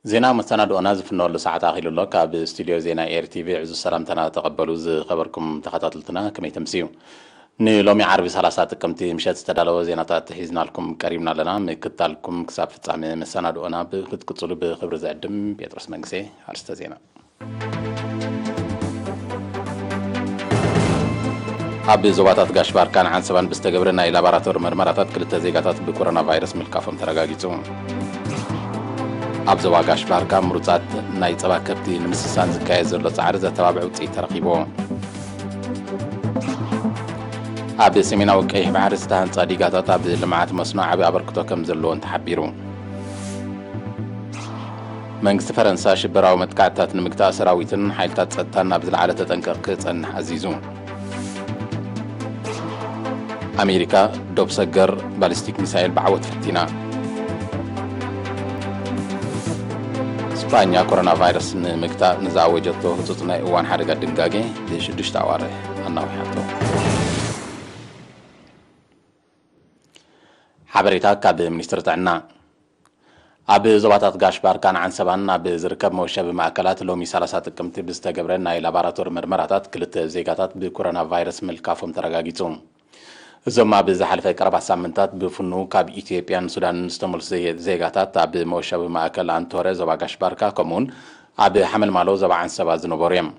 ዜና መሰናድኦና ዝፍነወሉ ሰዓት ኣኺሉ ኣሎ። ካብ ስቱድዮ ዜና ኤር ቲቪ ዕዙዝ ሰላምታና ተቐበሉ። ዝኸበርኩም ተኸታተልትና፣ ከመይ ተምስዩ? ንሎሚ ዓርቢ ሰላሳ ጥቅምቲ ምሸት ዝተዳለወ ዜናታት ሒዝናልኩም ቀሪብና ኣለና። ምክታልኩም ክሳብ ፍጻሜ መሰናድኦና ብ-፣ ክትቅጽሉ ብኽብሪ ዝዕድም ጴጥሮስ መንግሴ። ኣርስተ ዜና። ኣብ ዞባታት ጋሽ ባርካን ዓንሰባን ብዝተገብረ ናይ ላቦራቶሪ መርመራታት ክልተ ዜጋታት ብኮሮና ቫይረስ ምልካፎም ተረጋጊጹ። ኣብ ዞባ ጋሽ ባርካ ምሩጻት ናይ ጸባ ከብቲ ንምስሳን ዝካየድ ዘሎ ጻዕሪ ዘተባብዕ ውጽኢት ተረኺቡ። ኣብ ሰሜናዊ ቀይሕ ባሕሪ ዝተሃንጻ ዲጋታት ኣብ ልምዓት መስኖ ዓቢ ኣበርክቶ ከም ዘለዎን ተሓቢሩ። መንግስቲ ፈረንሳ ሽበራዊ መጥቃዕትታት ንምግታእ ሰራዊትን ሓይልታት ጸጥታን ኣብ ዝለዓለ ተጠንቀቕ ክጸንሕ ኣዚዙ። ኣሜሪካ ዶብ ሰገር ባሊስቲክ ሚሳይል ብዓወት ፈቲና። ስጳኛ ኮሮና ቫይረስ ንምግታእ ንዝኣወጀቶ ህጹጽ ናይ እዋን ሓደጋ ድንጋጌ ብሽዱሽተ ኣዋርሕ ኣናዊሓቶ። ሓበሬታ ካብ ሚኒስትሪ ጥዕና። ኣብ ዞባታት ጋሽ ባርካን ዓንሰባን ኣብ ዝርከብ መወሸቢ ማእከላት ሎሚ ሰላሳ ጥቅምቲ ብዝተገብረ ናይ ላቦራቶሪ መርመራታት ክልተ ዜጋታት ብኮሮና ቫይረስ ምልካፎም ተረጋጊጹ። እዞም ኣብ ዝሓለፈ ቀረባ ሳምንታት ብፍኑ ካብ ኢትዮጵያን ሱዳንን ዝተመልሱ ዘየ-፣ ዜጋታት ኣብ መወሸቢ ማእከል ኣንቶረ ዞባ ጋሽ ባርካ ከምኡውን ኣብ ሓመልማሎ ዞባ ዓንሰባ ዝነበሩ እዮም።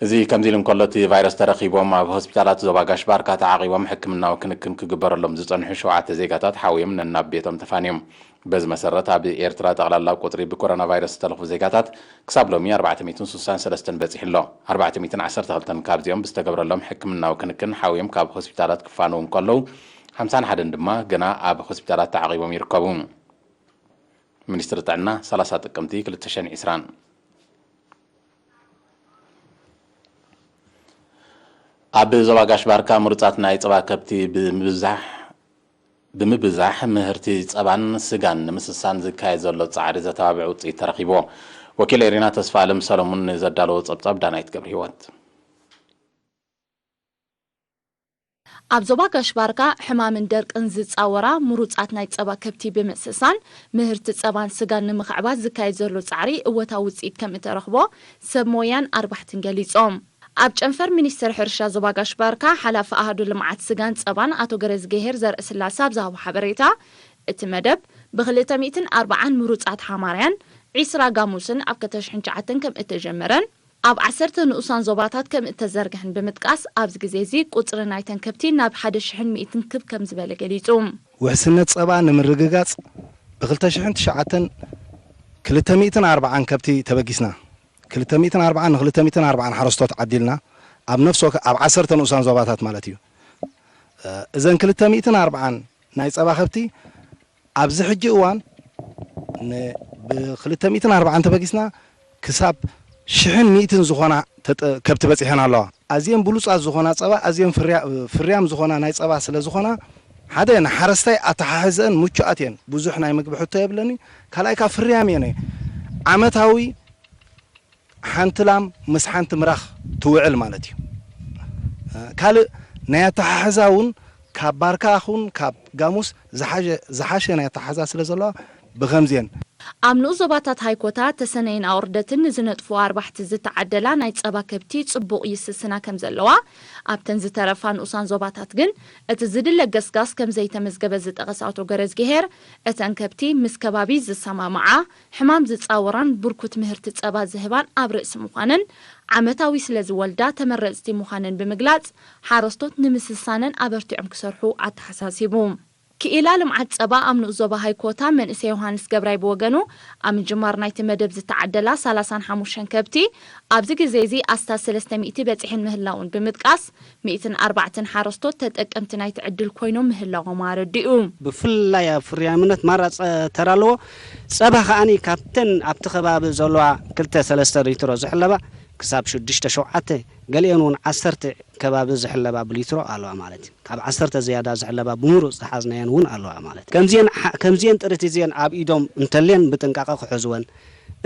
እዚ ከምዚ ኢሉ እንከሎ፣ እቲ ቫይረስ ተረኺቦም ኣብ ሆስፒታላት ዞባ ጋሽ ባርካ ተዓቒቦም ሕክምናዊ ክንክን ክግበረሎም ዝጸንሑ ሸውዓተ ዜጋታት ሓውዮም ነናብ ቤቶም ተፋንዮም። በዚ መሰረት፣ ኣብ ኤርትራ ጠቕላላ ቁጽሪ ብኮሮና ቫይረስ ዝተለኽፉ ዜጋታት ክሳብ ሎሚ ኣርባዕተ ሚእትን ስሳን ሰለስተን በጺሑ ኣሎ። ኣርባዕተ ሚእትን ዓሰርተ ክልተን ካብዚኦም ብዝተገብረሎም ሕክምናዊ ክንክን ሓውዮም ካብ ሆስፒታላት ክፋነዉ እንከለዉ፣ ሓምሳን ሓደን ድማ ገና ኣብ ሆስፒታላት ተዓቒቦም ይርከቡ። ሚኒስትሪ ጥዕና፣ ሰላሳ ጥቅምቲ ክልተ ሽሕን ዕስራን። ኣብ ዞባ ጋሽ ባርካ ምሩጻት ናይ ጸባ ከብቲ ብምብዛሕ፣ ብምብዛሕ ምህርቲ ጸባን ስጋን ንምስሳን ዝካየድ ዘሎ ጻዕሪ ዘተባብዕ ውጽኢት ተረኺብዎ። ወኪል ኤሪና ተስፋ ኣለም ሰለሙን ንዘዳለዎ ጸብጻብ ዳናይት ገብረ ህይወት። ኣብ ዞባ ጋሽ ባርካ ሕማምን ደርቅን ዝጻወራ ምሩጻት ናይ ጸባ ከብቲ ብምስሳን ምህርቲ ጸባን ስጋን ንምኽዕባት ዝካየድ ዘሎ ጻዕሪ እወታዊ ውጽኢት ከም እተረኽቦ ሰብ ሞያን ኣርባሕትን ገሊጾም። ኣብ ጨንፈር ሚኒስትር ሕርሻ ዞባ ጋሽ ባርካ ሓላፊ ኣሃዱ ልምዓት ስጋን ጸባን ኣቶ ገረዝግሄር ዘርእስላሰ ኣብ ዝሃቦ ሓበሬታ፣ እቲ መደብ ብክልተ ሚእትን ኣርባዓን ምሩጻት ሓማርያን ዒስራ ጋሙስን ኣብ ክልተ ሽሕን ትሽዓተን ከም እተጀመረን ኣብ ዓሰርተ ንኡሳን ዞባታት ከም እተዘርግሕን ብምጥቃስ፣ ኣብዚ ግዜ እዚ ቁጽሪ ናይተን ከብቲ ናብ ሓደ ሽሕን ሚእትን ክብ ከም ዝበለ ገሊጹ። ውሕስነት ጸባ ንምርግጋጽ ብ ክልተ ሽሕን ትሽዓተን ክልተ ሚእትን ኣርባዓን ከብቲ ተበጊስና። ክልተ ሚእትን ኣርባዓን ን ክልተ ሚእትን ኣርባዓን ሓረስቶት ዓዲልና፣ ኣብ ነፍሲ ወከ-፣ ኣብ ዓሰርተ ንኡሳን ዞባታት ማለት እዩ። እ፣ እዘን ክልተ ሚእትን ኣርባዓን ናይ ጸባ ከብቲ ኣብዚ ሕጂ እዋን ን-፣ ብ ክልተ ሚእትን ኣርባዓን ተበጊስና ክሳብ ሽሕን ሚእትን ዝኾና ተጠ-፣ ከብቲ በጺሐን ኣለዋ። ኣዝየን ብሉጻት ዝኾና ጸባ፣ ኣዝየን ፍርያ-፣ ፍርያም ዝኾና ናይ ጸባ ስለ ዝኾና፣ ሓደ ንሓረስታይ ኣተሓሕዘአን ምቹኣት እየን። ብዙሕ ናይ ምግቢ ሕቶ የብለኒ። ካልኣይ ካብ ፍርያም እየን። ዓመታዊ ሓንቲ ላም ምስ ሓንቲ ምራኽ ትውዕል ማለት እዩ። ካልእ ናይ ኣተሓሕዛ እውን ካብ ባርካ ኹን ካብ ጋሙስ ዝሓሸ፣ ዝሓሸ ናይ ኣተሓሕዛ ስለ ዘለዋ ብኸምዚየን። ኣብ ንኡስ ዞባታት ሃይኮታ ተሰነይን ኣቑርደትን ንዝነጥፉ ኣርባሕቲ ዝተዓደላ ናይ ጸባ ከብቲ ጽቡቕ ይስስና ከም ዘለዋ፣ ኣብተን ዝተረፋ ንኡሳን ዞባታት ግን እቲ ዝድለ ገስጋስ ከም ዘይተመዝገበ ዝጠቐሰ ኣቶ ገረዝግሄር፣ እተን ከብቲ ምስ ከባቢ ዝሰማምዓ፣ ሕማም ዝጻወራን ብርኩት ምህርቲ ጸባ ዝህባን ኣብ ርእሲ ምዃነን፣ ዓመታዊ ስለ ዝወልዳ ተመረጽቲ ምዃነን ብምግላጽ፣ ሓረስቶት ንምስሳነን ኣበርቲዖም ክሰርሑ ኣተሓሳሲቡ። ክኢላ ልምዓት ጸባ ኣብ ንኡስ ዞባ ሃይኮታ መንእሰይ ዮሃንስ ገብራይ ብወገኑ፣ ኣብ ምጅማር ናይቲ መደብ ዝተዓደላ ሰላሳን ሓሙሽተን ከብቲ፣ ኣብዚ ግዜ እዚ ኣስታት ሰለስተ ሚእቲ በጺሐን ምህላውን ብምጥቃስ፣ ሚእትን ኣርባዕተን ሓረስቶት ተጠቀምቲ ናይቲ ዕድል ኮይኖም ምህላዎም ኣረዲኡ። ብፍላይ ኣብ ፍርያምነት ማራ ጸ-፣ ተራ ኣለዎ። ጸባ ከኣኒ ካብተን ኣብቲ ከባቢ ዘለዋ ክልተ ሰለስተ ሊትሮ ዝሕለባ ክሳብ ሽዱሽተ ሸውዓተ፣ ገሊአን እውን ዓሰርተ ከባቢ ዝሕለባ ብሊትሮ ኣለዋ ማለት እዩ። ካብ ዓሰርተ ዝያዳ ዝሕለባ ብምሩጽ ዝሓዝናየን እውን ኣለዋ ማለት እዩ። ከምዚአን ሓ-፣ ከምዚአን ጥሪት እዚአን ኣብ ኢዶም እንተልየን ብጥንቃቐ ክሕዝወን፣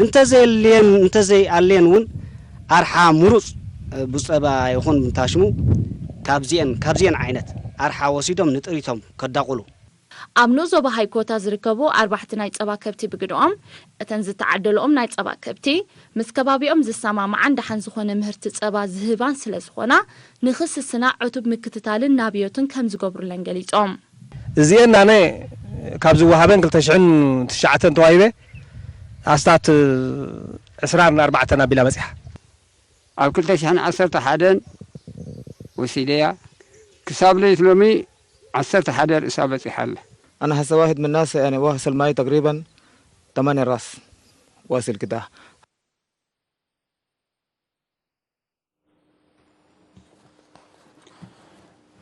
እንተዘየልየን፣ እንተዘይኣልየን እውን ኣርሓ ምሩጽ፣ እ፣ ብጸባ ይኹን ብታሽሙ ካብዚአን፣ ካብዚአን ዓይነት ኣርሓ ወሲዶም ንጥሪቶም ከዳቑሉ። ኣብ ንኡስ ዞባ ሃይኮታ ዝርከቡ ኣርባሕቲ ናይ ጸባ ከብቲ ብግድኦም፣ እተን ዝተዓደልኦም ናይ ጸባ ከብቲ፣ ምስ ከባቢኦም ዝሰማምዓን ደሓን ዝኾነ ምህርቲ ጸባ ዝህባን ስለ ዝኾና፣ ንኽስስና ዕቱብ ምክትታልን ናብዮትን ከም ዝገብሩለን ገሊጾም። እዚኤን ኣነ ካብ ዝወሃበን ክልተ ሽሕን ትሽዓተን ተዋሂበ ኣስታት ዕስራን ኣርባዕተን ኣቢላ በጺሓ። ኣብ ክልተ ሽሕን ዓሰርተ ሓደን ወሲደያ ክሳብ ለይት ሎሚ ዓሰርተ ሓደ ርእሳ በጺሓ ኣላ። أنا هسه واحد من الناس، يعني، واصل معي تقريبًا ثمانية راس واصل كده.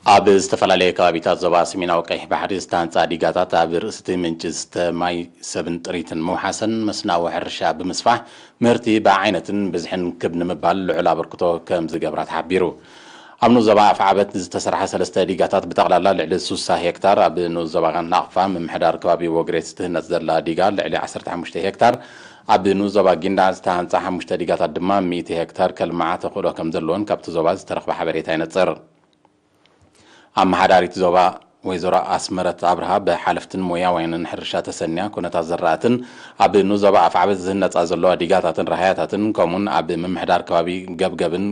ኣብ ዝተፈላለየ ከባቢታት ዞባ ሰሜናዊ ቀይሕ ባሕሪ ዝተሃንጻ ዲጋታት ኣብ ርእስቲ ምንጪ ዝስተ ማይ፣ ሰብን ጥሪትን ምውሓሰን መስናዊ ሕርሻ ብምስፋሕ ምህርቲ ብዓይነትን ብዝሕን ክብ ንምባል ልዑል ኣበርክቶ ከም ዝገብራ ተሓቢሩ። ኣብ ንኡስ ዞባ ኣፍዓበት ዝተሰርሓ ሰለስተ ዲጋታት ብጠቕላላ ልዕሊ ሱሳ ሄክታር ኣብ ንኡስ ዞባ ናቕፋ ምምሕዳር ከባቢ ወግሬት ዝትህነጽ ዘላ ዲጋ ልዕሊ ዓሰርተ ሓሙሽተ ሄክታር ኣብ ንኡስ ዞባ ጊንዳዕ ዝተሃንጻ ሓሙሽተ ዲጋታት ድማ ሚእቲ ሄክታር ከልምዓ ተኽእሎ ከም ዘለወን ካብቲ ዞባ ዝተረኽበ ሓበሬታ የነጽር። ኣመሓዳሪት ዞባ ወይዘሮ ኣስመረት ኣብርሃ ብሓለፍትን ሞያውያንን ሕርሻ ተሰንያ ኩነታት ዘራእትን ኣብ ንኡስ ዞባ ኣፍዓበት ዝህነጻ ዘለዋ ዲጋታትን ራህያታትን ከምኡን ኣብ ምምሕዳር ከባቢ ገብገብን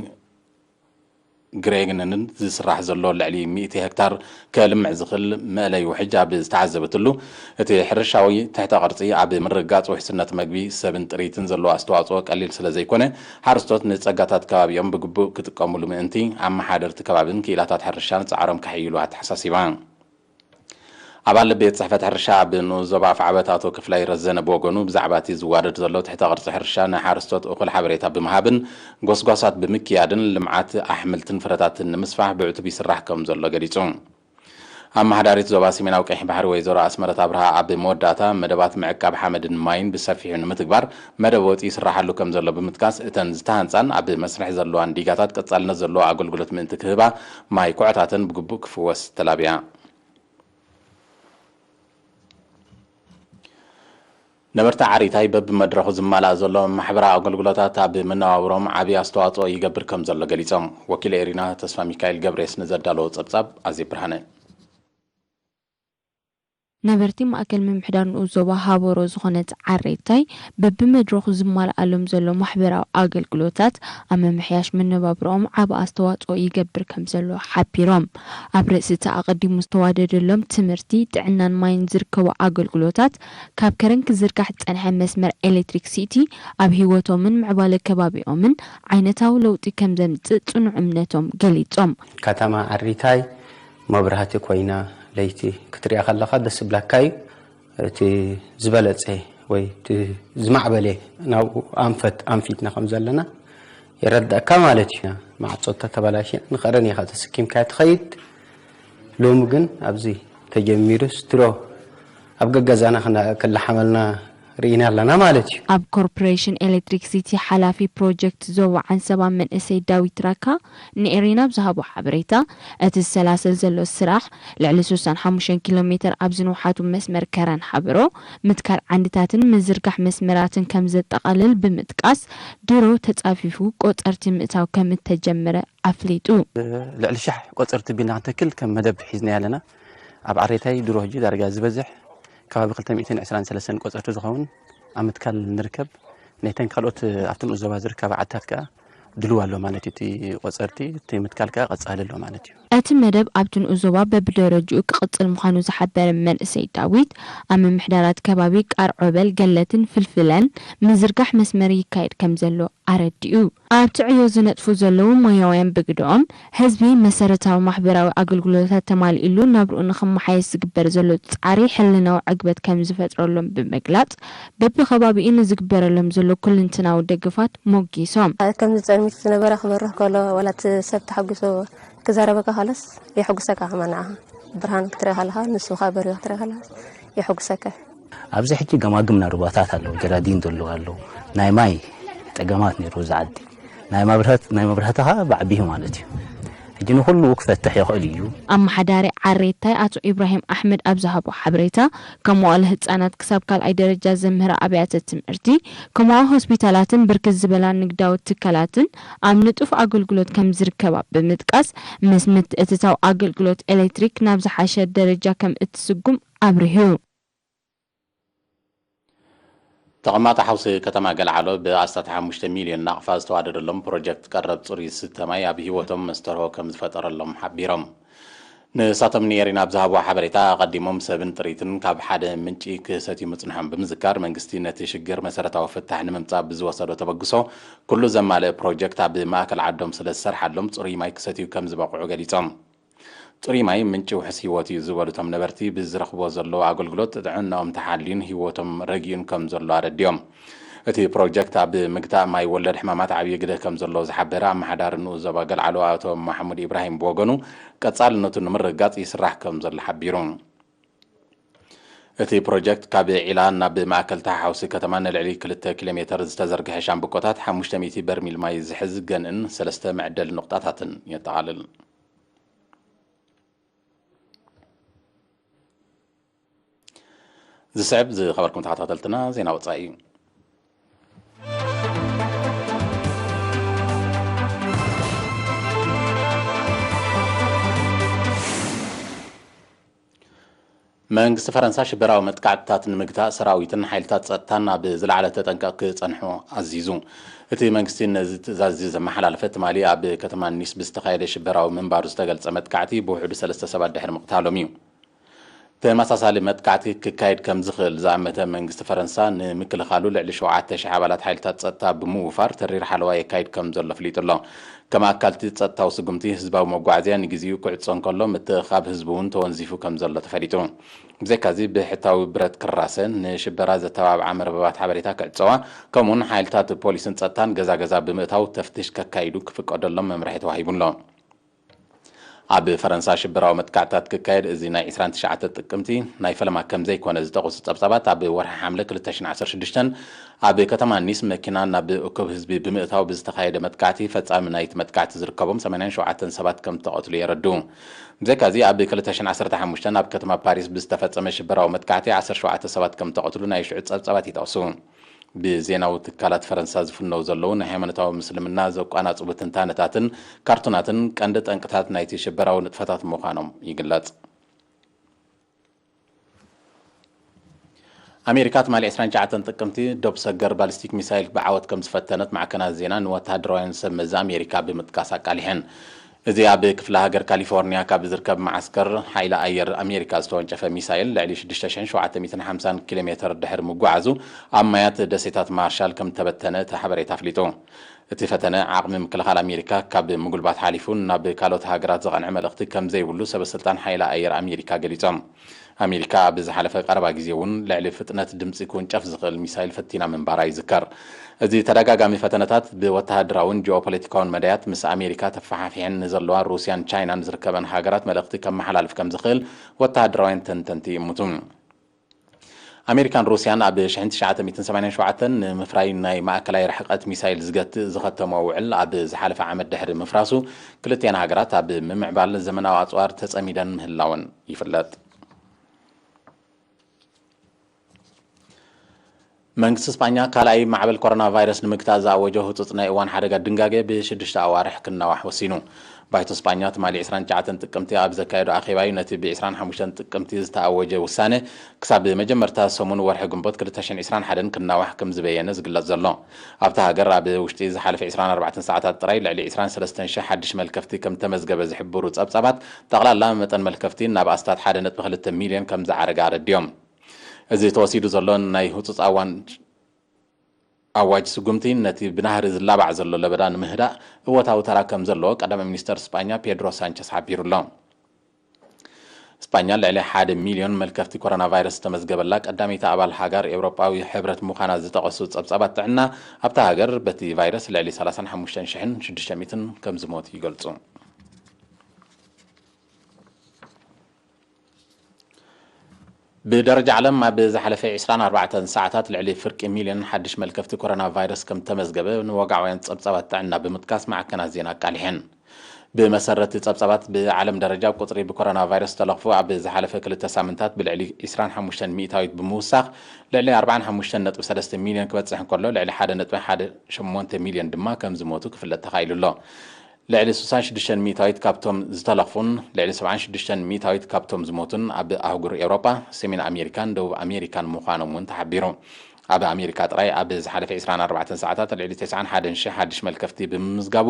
ግሬግንንን ዝስራሕ ዘሎ ልዕሊ ሚእቲ ሄክታር ከልምዕ ዝኽእል መእለይ ውሕጅ ኣብ ዝተዓዘበትሉ፣ እቲ ሕርሻዊ ትሕተ ቅርጺ ኣብ ምርግጋጽ ውሕስነት መግቢ፣ ሰብን ጥሪትን ዘለዎ ኣስተዋጽኦ ቀሊል ስለ ዘይኮነ፣ ሓረስቶት ንጸጋታት ከባቢኦም ብግቡእ ክጥቀሙሉ ምእንቲ፣ ኣመሓደርቲ ከባብን ክኢላታት ሕርሻን ጻዕሮም ከሕይሉ ኣተሓሳሲባ። ኣባል ቤት ጽሕፈት ሕርሻ ኣብ ንኡስ ዞባ ኣፍዓበት ኣቶ ክፍላይ ረዘነ ብወገኑ፣ ብዛዕባ እቲ ዝዋደድ ዘሎ ትሕተ ቅርጺ ሕርሻ ንሓረስቶት እኹል ሓበሬታ ብምሃብን ጎስጓሳት ብምክያድን ልምዓት ኣሕምልትን ፍረታትን ንምስፋሕ ብዕቱብ ይስራሕ ከም ዘሎ ገሊጹ። ኣመሓዳሪት ዞባ ሰሜናዊ ቀይሕ ባሕሪ ወይዘሮ ኣስመረት ኣብርሃ ኣብ መወዳእታ፣ መደባት ምዕቃብ ሓመድን ማይን ብሰፊሑ ንምትግባር መደብ ወጺ ይስራሓሉ ከም ዘሎ ብምጥቃስ፣ እተን ዝተሃንጻን ኣብ መስርሕ ዘለዋን ዲጋታት ቀጻልነት ዘለዎ ኣገልግሎት ምእንቲ ክህባ፣ ማይ ኩዕታተን ብግቡእ ክፍወስ ተላብያ። ነበርቲ ዓሪታይ በብመድረኹ ዝማላእ ዘሎ ማሕበራዊ ኣገልግሎታት ኣብ መነባብሮም ዓብዪ ኣስተዋፅኦ ይገብር ከም ዘሎ ገሊፆም። ወኪል ኤሪና ተስፋ ሚካኤል ገብሬስ ንዘዳለዎ ጸብጻብ ኣዜብ ብርሃነ። ነበርቲ ማእከል ምምሕዳር ንኡስ ዞባ ሃበሮ ዝኾነት ዓሪታይ በብመድረኹ ዝማልኣሎም ዘሎ ማሕበራዊ ኣገልግሎታት ኣብ ምምሕያሽ መነባብሮኦም ዓቢ ኣስተዋፅኦ ይገብር ከም ዘሎ ሓቢሮም። ኣብ ርእሲ እቲ ኣቐዲሙ ዝተዋደደሎም ትምህርቲ፣ ጥዕናን ማይን ዝርከቡ ኣገልግሎታት፣ ካብ ከረን ክዝርጋሕ ዝጸንሐ መስመር ኤሌክትሪክ ሲቲ ኣብ ህይወቶምን ምዕባለ ከባቢኦምን ዓይነታዊ ለውጢ ከም ዘምጽእ ጽኑዕ እምነቶም ገሊጾም። ከተማ ዓሪታይ መብራህቲ ኮይና ለይቲ ክትሪኣ ከለኻ ደስ ዝብለካ እዩ። እቲ ዝበለጸ ወይ እቲ ዝማዕበለ ናብኡ ኣንፈት ኣንፊትና ከም ዘለና የረድኣካ ማለት እዩ። ማዕጾታት ተበላሽያ ንኸረን ኢኻ ተሰኪምካያ ትኸይድ። ሎሚ ግን ኣብዚ ተጀሚሩስ ድሮ ኣብ ገገዛና ክና-፣ ክለሓመልና ርኢና ኣለና ማለት እዩ። ኣብ ኮርፖሬሽን ኤሌክትሪክ ሲቲ ሓላፊ ፕሮጀክት ዞባ ዓንሰባ መንእሰይ ዳዊት ራካ ንኤሪና ብዝሃቦ ሓበሬታ፣ እቲ ዝሰላሰል ዘሎ ስራሕ ልዕሊ ስሳን ሓሙሽተን ኪሎ ሜተር ኣብ ዝንውሓቱ መስመር ከረን ሓበሮ ምትካል ዓንድታትን ምዝርጋሕ መስመራትን ከም ዘጠቓልል ብምጥቃስ፣ ድሮ ተጻፊፉ ቆጸርቲ ምእታው ከም እተጀመረ ኣፍሊጡ። ልዕሊ ሽሕ ቆጸርቲ ቢልና ክንተክል ከም መደብ ሒዝና ኣለና። ኣብ ዓሬታይ ድሮ ሕጂ ዳርጋ ዝበዝሕ ከባቢ ክልተ ሚእትን ዕስራን ሰለስተን ቆጸርቲ ዝኸውን ኣብ ምትካል ንርከብ። ናይተን ካልኦት ኣብቲ ንኡስ ዞባ ዝርከባ ዓድታት ከኣ ድልው ኣሎ ማለት እዩ። እቲ ቆጸርቲ፣ እቲ ምትካል ከኣ ቀጻሊ ኣሎ ማለት እዩ። እቲ መደብ ኣብቲ ንኡስ ዞባ በብደረጅኡ ክቕጽል ምዃኑ ዝሓበረ መንእሰይ ዳዊት፣ ኣብ ምምሕዳራት ከባቢ ቃርዖበል፣ ገለትን ፍልፍለን ምዝርጋሕ መስመር ይካየድ ከም ዘሎ ኣረዲኡ። ኣብቲ ዕዮ ዝነጥፉ ዘለዉ ሞያውያን ብግደኦም፣ ህዝቢ መሰረታዊ ማሕበራዊ ኣገልግሎታት ተማሊእሉ ናብርኡ ንኽመሓየሽ ዝግበር ዘሎ ጻዕሪ ሕልናዊ ዕግበት ከም ዝፈጥረሎም ብምግላጽ፣ በብኸባቢኡ ንዝግበረሎም ዘሎ ኩልንትናዊ ደገፋት ሞጊሶም። ከምዚ ጸልሚት ዝነበረ ክበርህ ከሎ፣ ዋላ እቲ ሰብ ተሓጒሱ ክዛረበካ ከሎስ የሐጉሰካ። ከማን ንዓኻ ብርሃን ክትርኢ ከለኻ፣ ንሱ ኸኣ በሪሁ ክትርኢ ከለኻ የሐጉሰካ። ኣብዚ ሕጂ ገማግም ናይ ሩባታት ኣለዉ፣ ጀራዲን ዘለዉ ኣለዉ። ናይ ማይ ጸገማት ነይሩ እዚ ዓዲ። ናይ መብርሀት-፣ ናይ መብራህቲ ኸኣ ብዓቢኡ ማለት እዩ። ሕጂ ንኹሉ ክፈትሕ ይኽእል እዩ። ኣመሓዳሪ ዓሬታይ ኣቶ ኢብራሂም ኣሕመድ ኣብ ዝሃቦ ሓበሬታ፣ ከም መዋእለ ህጻናት ክሳብ ካልኣይ ደረጃ ዘምህራ ኣብያተ ትምህርቲ፣ ከምኡ ሆስፒታላትን ብርክት ዝበላ ንግዳዊ ትካላትን ኣብ ንጡፍ ኣገልግሎት ከም ዝርከባ ብምጥቃስ፣ ምስ ምትእትታው ኣገልግሎት ኤሌክትሪክ ናብ ዝሓሸ ደረጃ ከም እትስጉም ኣብሪሁ። ተቐማጢ ሓውሲ ከተማ ገልዓሎ ብኣስታት ሓሙሽተ ሚልዮን ናቕፋ ዝተዋደደሎም ፕሮጀክት ቀረብ ጽሩይ ዝስተ ማይ ኣብ ህይወቶም መስተርሆ ከም ዝፈጠረሎም ሓቢሮም። ንሳቶም ንኤሪና ኣብ ዝሃብዎ ሓበሬታ፣ ኣቐዲሞም ሰብን ጥሪትን ካብ ሓደ ምንጪ ክሰትዩ ምጽንሖም ብምዝካር፣ መንግስቲ ነቲ ሽግር መሰረታዊ ፍታሕ ንምምጻእ ብዝወሰዶ ተበግሶ፣ ኩሉ ዘማልአ ፕሮጀክት ኣብ ማእከል ዓዶም ስለ ዝሰርሓሎም፣ ጽሩይ ማይ ክሰትዩ ከም ዝበቕዑ ገሊጾም። ጽሩይ ማይ ምንጪ ውሑስ ህይወት እዩ ዝበሉ እቶም ነበርቲ፣ ብዝረኽብዎ ዘለዉ ኣገልግሎት ጥዕናኦም ተሓልዩን ህይወቶም ረጊኡን ከም ዘሎ ኣረዲኦም። እቲ ፕሮጀክት ኣብ ምግታእ ማይ ወለድ ሕማማት ዓብዪ ግደ ከም ዘለዎ ዝሓበረ ኣመሓዳሪ ንኡስ ዞባ ገልዓሎ ኣቶ መሓሙድ ኢብራሂም ብወገኑ፣ ቀጻልነቱ ንምርግጋጽ ይስራሕ ከም ዘሎ ሓቢሩ። እቲ ፕሮጀክት ካብ ዒላ ናብ ማእከል ተሓሓውሲ ከተማ ንልዕሊ ክልተ ኪሎ ሜተር ዝተዘርግሐ ሻምብቆታት ሓሙሽተ ሚእቲ በርሚል ማይ ዝሕዝ ገንእን ሰለስተ መዕደሊ ኑቕጣታትን የጠቓልል። ዝስዕብ ዝኸበርኩም ተኸታተልትና ዜና ወጻኢ እዩ። መንግስቲ ፈረንሳ ሽበራዊ መጥቃዕትታት ንምግታእ ሰራዊትን ሓይልታት ጸጥታን ኣብ ዝለዓለ ተጠንቀቕ ክጸንሑ ኣዚዙ። እቲ መንግስቲ ነዚ ትእዛዝ እዚ ዘመሓላለፈ ትማሊ ኣብ ከተማ ኒስ ብዝተኻየደ ሽበራዊ ምንባሩ ዝተገልጸ መጥቃዕቲ ብውሕዱ ሰለስተ ሰባት ድሕሪ ምቕታሎም እዩ። ተመሳሳሊ መጥቃዕቲ ክካየድ ከም ዝኽእል ዝኣመተ መንግስቲ ፈረንሳ፣ ንምክልኻሉ ልዕሊ ሸውዓተ ሽሕ ኣባላት ሓይልታት ጸጥታ ብምውፋር ተሪር ሓለዋ የካይድ ከም ዘሎ ኣፍሊጡ ኣሎ። ከም ኣካልቲ ጸጥታዊ ስጉምቲ፣ ህዝባዊ መጓዓዝያ ንግዜኡ ክዕጾ እንከሎ፣ ምትእኽኻብ ህዝቢ እውን ተወንዚፉ ከም ዘሎ ተፈሊጡ። ብዘይካዚ፣ ብሕታዊ ብረት ክራሰ፣ ንሽበራ ዘተባብዓ መርበባት ሓበሬታ ክዕጸዋ፣ ከምኡውን ሓይልታት ፖሊስን ጸጥታን ገዛ ገዛ ብምእታው ተፍትሽ ከካይዱ ክፍቀደሎም መምርሒ ተዋሂቡ ኣሎ። ኣብ ፈረንሳ ሽበራዊ መጥቃዕትታት ክካየድ፣ እዚ ናይ ዕስራን ትሽዓተን ጥቅምቲ ናይ ፈለማ ከም ዘይኮነ ዝጠቕሱ ጸብጻባት፣ ኣብ ወርሒ ሓምለ ክልተ ሽሕን ዓሰርተ ሽዱሽተን ኣብ ከተማ ኒስ መኪና ናብ እኩብ ህዝቢ ብምእታው ብዝተኻየደ መጥቃዕቲ፣ ፈጻሚ ናይቲ መጥቃዕቲ ዝርከቦም ሰማንያን ሸውዓተን ሰባት ከም ዝተቐትሉ የረድኡ። ብዘይካዚ፣ ኣብ ክልተ ሽሕን ዓሰርተ ሓሙሽተን ኣብ ከተማ ፓሪስ ብዝተፈጸመ ሽበራዊ መጥቃዕቲ ዓሰርተ ሸውዓተ ሰባት ከም ዝተቐትሉ ናይ ሽዑ ጸብጻባት ይጠቕሱ። ብዜናዊ ትካላት ፈረንሳ ዝፍነው ዘለዉ ናይ ሃይማኖታዊ ምስልምና ዘቋናጽቡ ትንታነታትን ካርቱናትን ቀንዲ ጠንቅታት ናይቲ ሽበራዊ ንጥፈታት ምዃኖም ይግለጽ። ኣሜሪካ ትማሊ ዕስራን ትሽዓተን ጥቅምቲ ዶብ ሰገር ባሊስቲክ ሚሳይል ብዓወት ከም ዝፈተነት ማዕከናት ዜና ንወተሃደራውያን ሰብ መዚ ኣሜሪካ ብምጥቃስ ኣቃሊሐን። እዚ ኣብ ክፍለ ሃገር ካሊፎርኒያ ካብ ዝርከብ መዓስከር ሓይሊ ኣየር ኣሜሪካ ዝተወንጨፈ ሚሳይል ልዕሊ ሽዱሽተ ሽሕን ሸውዓተ ሚእትን ሓምሳን ኪሎ ሜተር ድሕሪ ምጉዓዙ ኣብ ማያት ደሴታት ማርሻል ከም ተበተነ እቲ ሓበሬታ ኣፍሊጡ። እቲ ፈተነ ዓቕሚ ምክልኻል ኣሜሪካ ካብ ምጉልባት ሓሊፉ ናብ ካልኦት ሃገራት ዘቐንዐ መልእኽቲ ከም ዘይብሉ ሰበ ስልጣን ሓይሊ ኣየር ኣሜሪካ ገሊጾም። ኣሜሪካ ኣብ ዝሓለፈ ቀረባ ግዜ እውን ልዕሊ ፍጥነት ድምጺ ክውንጨፍ ዝኽእል ሚሳይል ፈቲና ምንባራ ይዝከር። እዚ ተደጋጋሚ ፈተነታት ብወተሃደራውን ጂኦፖለቲካውን መዳያት ምስ ኣሜሪካ ተፈሓፊሐን ንዘለዋ ሩስያን ቻይናን ዝርከበን ሃገራት መልእኽቲ ከመሓላልፍ ከም ዝኽእል ወተሃደራውያን ተንተንቲ ይእምቱ። ኣሜሪካን ሩስያን ኣብ ሽሕን ትሽዓተ ሚእትን ሰማንያን ሸውዓተን ንምፍራይ ናይ ማእከላይ ርሕቀት ሚሳይል ዝገትእ ዝኸተምኦ ውዕል ኣብ ዝሓለፈ ዓመት ድሕሪ ምፍራሱ ክልቲኣን ሃገራት ኣብ ምምዕባል ዘመናዊ ኣጽዋር ተጸሚደን ምህላወን ይፍለጥ። መንግስቲ ስጳኛ ካልኣይ ማዕበል ኮሮና ቫይረስ ንምግታእ ዝኣወጆ ህጹጽ ናይ እዋን ሓደጋ ድንጋጌ ብሽዱሽተ ኣዋርሕ ክናዋሕ ወሲኑ። ባይቶ ስጳኛ ትማሊ ዕስራን ትሽዓተን ጥቅምቲ ኣብ ዘካየዶ ኣኼባዩ ነቲ ብ ዕስራን ሓሙሽተን ጥቅምቲ ዝተኣወጀ ውሳነ ክሳብ መጀመርታ ሰሙን ወርሒ ግንቦት ክልተ ሽሕን ዕስራን ሓደን ክናዋሕ ከም ዝበየነ ዝግለጽ ዘሎ። ኣብታ ሃገር ኣብ ውሽጢ ዝሓለፈ ዕስራን ኣርባዕተን ሰዓታት ጥራይ ልዕሊ ዕስራን ሰለስተን ሽሕ ሓድሽ መልከፍቲ ከም ተመዝገበ ዝሕብሩ ጸብጻባት፣ ጠቕላላ መጠን መልከፍቲ ናብ ኣስታት ሓደ ነጥቢ ክልተ ሚልዮን ከም ዝዓረገ ኣረዲኦም። እዚ ተወሲዱ ዘሎ ናይ ህጹጽ ኣዋን ኣዋጅ ስጉምቲ ነቲ ብናህሪ ዝላባዕ ዘሎ ለበዳ ንምህዳእ እወታዊ ተራ ከም ዘለዎ ቀዳማይ ሚኒስተር ስጳኛ ፔድሮ ሳንቸስ ሓቢሩ ኣሎ። ስጳኛ ልዕሊ ሓደ ሚልዮን መልከፍቲ ኮሮና ቫይረስ ዝተመዝገበላ ቀዳመይቲ ኣባል ሃገር ኤውሮጳዊ ሕብረት ምዃና ዝጠቐሱ ጸብጻባት ጥዕና፣ ኣብታ ሃገር በቲ ቫይረስ ልዕሊ ሰላሳን ሓሙሽተን ሽሕን ሽዱሽተ ሚእትን ከም ዝሞቱ ይገልጹ። ብደረጃ ዓለም ኣብ ዝሓለፈ ዕስራን ኣርባዕተን ሰዓታት ልዕሊ ፍርቂ ሚልዮን ሓድሽ መልከፍቲ ኮሮና ቫይረስ ከም ተመዝገበ ንወግዓውያን ጸብጻባት ጥዕና ብምጥቃስ ማዕከናት ዜና ኣቃሊሐን። ብመሰረት ጸብጻባት ብዓለም ደረጃ ቁጽሪ ብኮሮና ቫይረስ ዝተለኽፉ ኣብ ዝሓለፈ ክልተ ሳምንታት ብልዕሊ ዕስራን ሓሙሽተን ሚእታዊት ብምውሳኽ ልዕሊ ኣርባዓን ሓሙሽተን ነጥቢ ሰለስተ ሚልዮን ክበጽሕ እንከሎ ልዕሊ ሓደ ነጥቢ ሓደ ሸሞንተ ሚልዮን ድማ ከም ዝሞቱ ክፍለጥ ተኻኢሉ ኣሎ። ልዕሊ ስሳን ሽዱሽተን ሚእታዊት ካብቶም ዝተለኽፉን ልዕሊ ሰብዓን ሽዱሽተን ሚእታዊት ካብቶም ዝሞቱን ኣብ ኣህጉር ኤውሮጳ፣ ሰሜን ኣሜሪካን ደቡብ ኣሜሪካን ምዃኖም እውን ተሓቢሩ። ኣብ ኣሜሪካ ጥራይ ኣብ ዝሓለፈ ዕስራን ኣርባዕተን ሰዓታት ልዕሊ ተስዓን ሓደን ሽሕ ሓድሽ መልከፍቲ ብምምዝጋቡ፣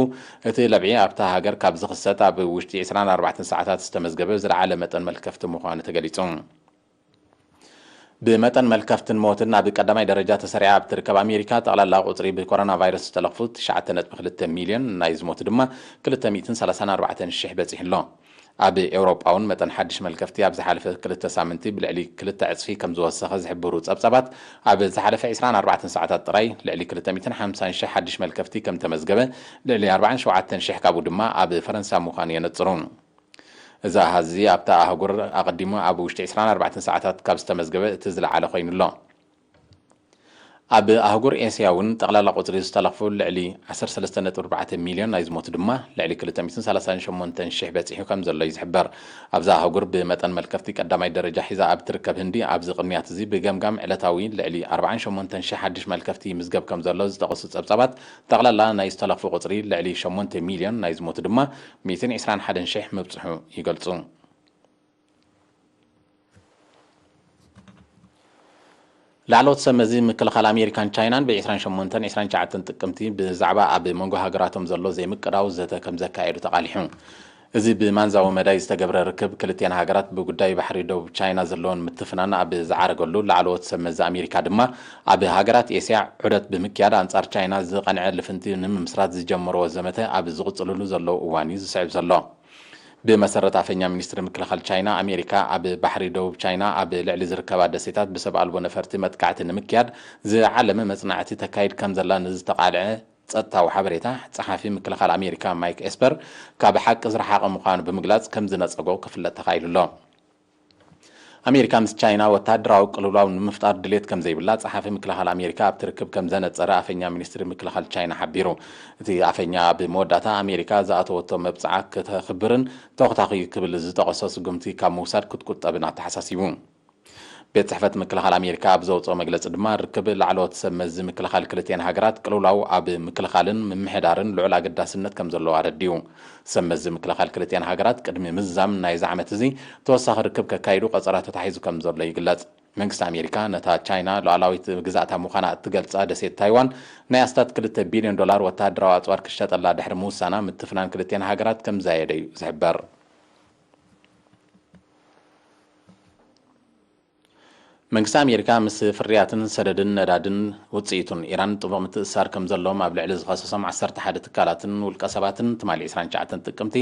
እቲ ለብዒ ኣብታ ሃገር ካብ ዝኽሰት ኣብ ውሽጢ ዕስራን ኣርባዕተን ሰዓታት ዝተመዝገበ ዝለዓለ መጠን መልከፍቲ ምዃኑ ተገሊጹ። ብመጠን መልከፍትን ሞትን ኣብ ቀዳማይ ደረጃ ተሰሪዓ ኣብ ትርከብ ኣሜሪካ፣ ጠቕላላ ቁጽሪ ብኮሮና ቫይረስ ዝተለኽፉ ትሽዓተ ነጥቢ ክልተ ሚልዮን፣ ናይ ዝሞቱ ድማ ክልተ ሚእትን ሰላሳን ኣርባዕተን ሽሕ በጺሑ ኣሎ። ኣብ ኤውሮጳ እውን መጠን ሓድሽ መልከፍቲ ኣብ ዝሓለፈ ክልተ ሳምንቲ ብልዕሊ ክልተ ዕጽፊ ከም ዝወሰኸ ዝሕብሩ ጸብጻባት፣ ኣብ ዝሓለፈ ዕስራን ኣርባዕተን ሰዓታት ጥራይ ልዕሊ ክልተ ሚእትን ሓምሳን ሽሕ ሓድሽ መልከፍቲ ከም ተመዝገበ፣ ልዕሊ ኣርባዓን ሸውዓተን ሽሕ ካብኡ ድማ ኣብ ፈረንሳ ምዃኑ የነጽሩ። እዚ ኣሃዝ እዚ ኣብታ ኣህጉር ኣቐዲሙ ኣብ ውሽጢ ዕስራን ኣርባዕተን ሰዓታት ካብ ዝተመዝገበ እቲ ዝለዓለ ኮይኑ ኣሎ። ኣብ ኣህጉር ኤስያ እውን ጠቕላላ ቁጽሪ ዝተለኽፉ ልዕሊ ዓሰርተ ሰለስተ ነጥቢ ኣርባዕተ ሚልዮን፣ ናይ ዝሞቱ ድማ ልዕሊ ክልተ ሚእትን ሰላሳን ሸሞንተን ሽሕ በጺሑ ከም ዘሎ እዩ ዝሕበር። ኣብዛ ኣህጉር ብመጠን መልከፍቲ ቀዳማይ ደረጃ ሒዛ ኣብ ትርከብ ህንዲ፣ ኣብዚ ቅንያት እዚ ብገምጋም ዕለታዊ ልዕሊ ኣርባዓን ሸሞንተን ሽሕ ሓድሽ መልከፍቲ ይምዝገብ ከም ዘሎ ዝጠቐሱ ጸብጻባት፣ ጠቕላላ ናይ ዝተለኽፉ ቁጽሪ ልዕሊ ሸሞንተ ሚልዮን፣ ናይ ዝሞቱ ድማ ሚእትን ዕስራን ሓደን ሽሕ ምብጽሑ ይገልጹ። ላዕለዎት ሰብ መዚ ምክልኻል ኣሜሪካን ቻይናን ብ ዕስራን ሸሞንተን ዕስራን ትሽዓተን ጥቅምቲ ብዛዕባ ኣብ መንጎ ሃገራቶም ዘሎ ዘይምቅዳው ዘተ ከም ዘካየዱ ተቓሊሑ። እዚ ብማንዛዊ መዳይ ዝተገብረ ርክብ ክልቲኣን ሃገራት ብጉዳይ ባሕሪ ደቡብ ቻይና ዘለወን ምትፍናን ኣብ ዝዓረገሉ፣ ላዕለዎት ሰብ መዚ ኣሜሪካ ድማ ኣብ ሃገራት ኤስያ ዑደት ብምክያድ ኣንጻር ቻይና ዝቐንዐ ልፍንቲ ንምምስራት ዝጀመርዎ ዘመተ ኣብ ዝቕጽልሉ ዘለዉ እዋን እዩ ዝስዕብ ዘሎ። ብመሰረት ኣፈኛ ሚኒስትሪ ምክልኻል ቻይና፣ ኣሜሪካ ኣብ ባሕሪ ደቡብ ቻይና ኣብ ልዕሊ ዝርከባ ደሴታት ብሰብ ኣልቦ ነፈርቲ መጥቃዕቲ ንምክያድ ዝዓለመ መጽናዕቲ ተካይድ ከም ዘላ ንዝተቓልዐ ጸጥታዊ ሓበሬታ፣ ጸሓፊ ምክልኻል ኣሜሪካ ማይክ ኤስፐር ካብ ሓቂ ዝረሓቐ ምዃኑ ብምግላጽ ከም ዝነጸጎ ክፍለጥ ተኻኢሉ ኣሎ። ኣሜሪካ ምስ ቻይና ወታደራዊ ቅልውላው ንምፍጣር ድሌት ከም ዘይብላ ጸሓፊ ምክልኻል ኣሜሪካ ኣብቲ ርክብ ከም ዘነጸረ ኣፈኛ ሚኒስትሪ ምክልኻል ቻይና ሓቢሩ። እቲ ኣፈኛ ኣብ መወዳእታ ኣሜሪካ ዝኣተወቶ መብጽዓ ከተኽብርን ተኹታኺ ክብል ዝጠቐሶ ስጉምቲ ካብ ምውሳድ ክትቁጠብን ኣተሓሳሲቡ። ቤት ጽሕፈት ምክልኻል ኣሜሪካ ኣብ ዘውጽኦ መግለጺ ድማ፣ ርክብ ላዕለዎት ሰብ መዚ ምክልኻል ክልቲአን ሃገራት ቅልውላው ኣብ ምክልኻልን ምምሕዳርን ልዑል ኣገዳስነት ከም ዘለዎ ኣረዲኡ። ሰብ መዚ ምክልኻል ክልቲአን ሃገራት ቅድሚ ምዝዛም ናይዚ ዓመት እዚ ተወሳኺ ርክብ ከካይዱ ቆጸራ ተታሒዙ ከም ዘሎ ይግለጽ። መንግስቲ ኣሜሪካ ነታ ቻይና ሉዓላዊት ግዝኣታ ምዃና እትገልጻ ደሴት ታይዋን ናይ ኣስታት ክልተ ቢልዮን ዶላር ወተሃደራዊ ኣጽዋር ክሸጠላ ድሕሪ ምውሳና፣ ምትፍናን ክልቲአን ሃገራት ከም ዘየደ እዩ ዝሕበር። መንግስቲ ኣሜሪካ ምስ ፍርያትን ሰደድን ነዳድን ውጽኢቱን ኢራን ጥቡቕ ምትእስሳር ከም ዘለዎም ኣብ ልዕሊ ዝኸሰሶም ዓሰርተ ሓደ ትካላትን ውልቀ ሰባትን ትማሊ ዕስራን ትሽዓተን ጥቅምቲ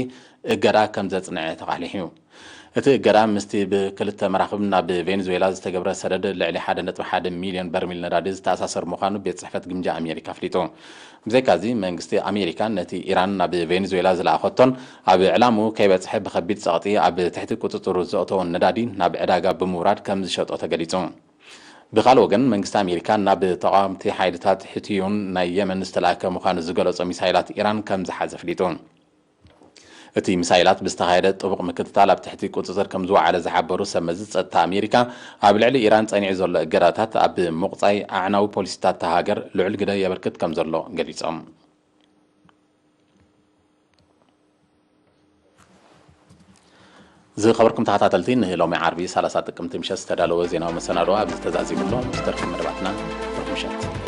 እገዳ ከም ዘጽንዐ ተቓሊሑ እዩ። እቲ እገዳ ምስቲ ብክልተ መራኽብ ናብ ቬኔዙዌላ ዝተገብረ ሰደድ ልዕሊ ሓደ ነጥቢ ሓደ ሚልዮን በርሚል ነዳዲ ዝተኣሳሰር ምዃኑ ቤት ጽሕፈት ግምጃ ኣሜሪካ ኣፍሊጡ። ብዘይካዚ፣ መንግስቲ ኣሜሪካ ነቲ ኢራን ናብ ቬኔዙዌላ ዝለኣኸቶን ኣብ ዕላምኡ ከይበጽሐ ብኸቢድ ጸቕጢ ኣብ ትሕቲ ቁጽጽሩ ዘእተዎን ነዳዲ ናብ ዕዳጋ ብምውራድ ከም ዝሸጦ ተገሊጹ። ብኻልእ ወገን፣ መንግስቲ ኣሜሪካ ናብ ተቓወምቲ ሓይልታት ሕቲዩን ናይ የመን ዝተላእከ ምዃኑ ዝገለጾ ሚሳይላት ኢራን ከም ዝሓዘ ኣፍሊጡ። እቲ ሚሳይላት ብዝተኻየደ ጥቡቕ ምክትታል ኣብ ትሕቲ ቁጽጽር ከም ዝወዓለ ዝሓበሩ ሰብ መዚ ጸጥታ ኣሜሪካ፣ ኣብ ልዕሊ ኢራን ጸኒዑ ዘሎ እገዳታት ኣብ ምቑጻይ ኣዕናዊ ፖሊሲታት እታ ሃገር ልዑል ግደ የበርክት ከም ዘሎ ገሊጾም። ዝኸበርኩም ተኸታተልቲ፣ ንሎሚ ዓርቢ ሰላሳ ጥቅምቲ ምሸት ዝተዳለወ ዜናዊ መሰናዶ ኣብዚ ተዛዚሙ ኣሎ። ምስ ተረፈ መደባትና ርሑስ ምሸት።